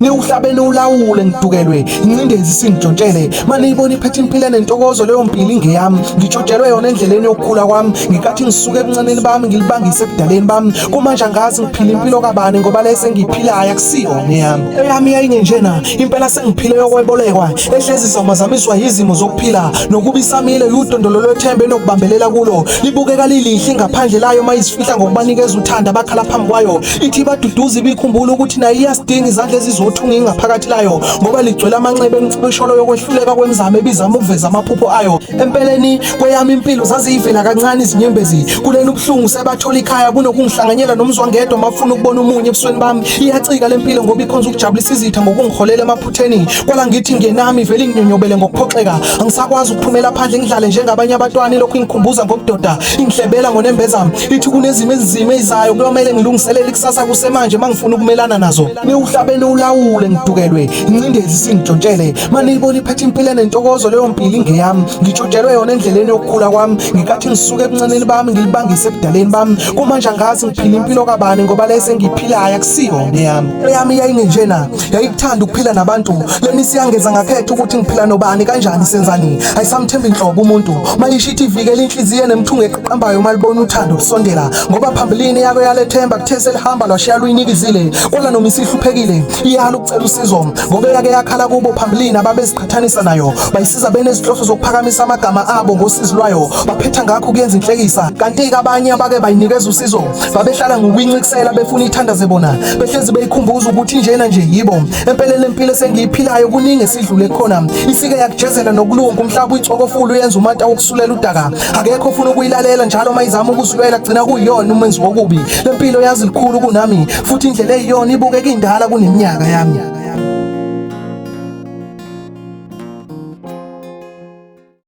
Niwuhlabe niwulawule ngidukelwe incindezi singijontshele maniyibona iphethe impilo enentokozo leyo mpilo ingeyami ngitshotshelwe yona endleleni yokukhula kwami ngikathi ngisuke ebuncaneni bami ngilibangise ebudaleni bami kumanje angazi ngiphila impilo kabani ngoba le sengiyiphilayo akusiyona eyami. Eyami yayingenjena impela sengiphile yokwebolekwa ehlezi zamazamiswa yizimo zokuphila nokuba isamile yudondolo lwethemba enokubambelela kulo libukeka lilihle ngaphandle layo mayizifihla ngokubanikeza uthando abakhala phambi kwayo ithi ibaduduza ibikhumbula ukuthi nayo iyasidinga izandla ezizothunga ingaphakathi layo ngoba ligcwele amanxeba emicibisholo yokwehluleka kwemizamo ebizama ukuveza amaphupho ayo. Empeleni kweyami impilo zaziyivela kancane izinyembezi kuleli ubuhlungu sebathola ikhaya kunokungihlanganyela nomzwangedwa mafuna ukubona umunye ebusweni bami. Iyacika lempilo ngoba ikhonza ukujabulisa izitha ngokungiholela emaphutheni. Kwala ngithi ngenami vele inginyonyobele ngokuphoxeka. Angisakwazi ukuphumela phandle ngidlale njengabanye abatwana ilokhu ingikhumbuza ngobudoda ingihlebela ngonembeza ithi kunezimo ezinzima ezizayo kuyomele ngilungiselele ikusasa kusemanje mangifuna ukumelana nazo. Niwuhlabe niwulawule ngidukelwe incindezi singijontshele maniyibona iphethe impilo enentokozo leyo mpilo ingeyami ngitshotshelwe yona endleleni yokukhula kwami ngikathi ngisuke ebuncaneni bami ngilibangise ebudaleni bami kumanje angazi ngiphila impilo kabani ngoba le sengiyiphilayo akusiyona eyami. Eyami yayingenjena yayikuthanda ukuphila nabantu leni siyangeza ngakhetha ukuthi ngiphila nobani kanjani senzani ayisamthembi nhlobo umuntu mayisho ithi ivikela inhliziyo nemthungo eqaqambayo malibona uthando lusondela ngoba phambilini yake yalethemba kuthe selihamba lwashiya luyinikizile kwala noma isihluphekile iyala ukucela usizo ngoba yake yakhala kubo phambilini ababeziqhathanisa nayo bayisiza benezinhloso zokuphakamisa amagama abo ngosizi lwayo baphetha ngakho kuyenza inhlekisa kanti-ke abanye abake bayinikeza usizo babehlala ngokuyincikisela befuna ithandaze bona behlezi beyikhumbuza ukuthi njena nje yibo empeleni lempilo esengiyiphilayo kuningi esidlule khona isike yakujezela nokulunga umhlaba uyicokofulu uyenza umata wokusulela udaka akekho ofuna ukuyilalela njalo uma izama ukuzilwela gcina kuyiyona umenzi wokubi lempilo yazi likhulu kunami futhi indlela eyiyona ibukeka indala kuneminyaka yami.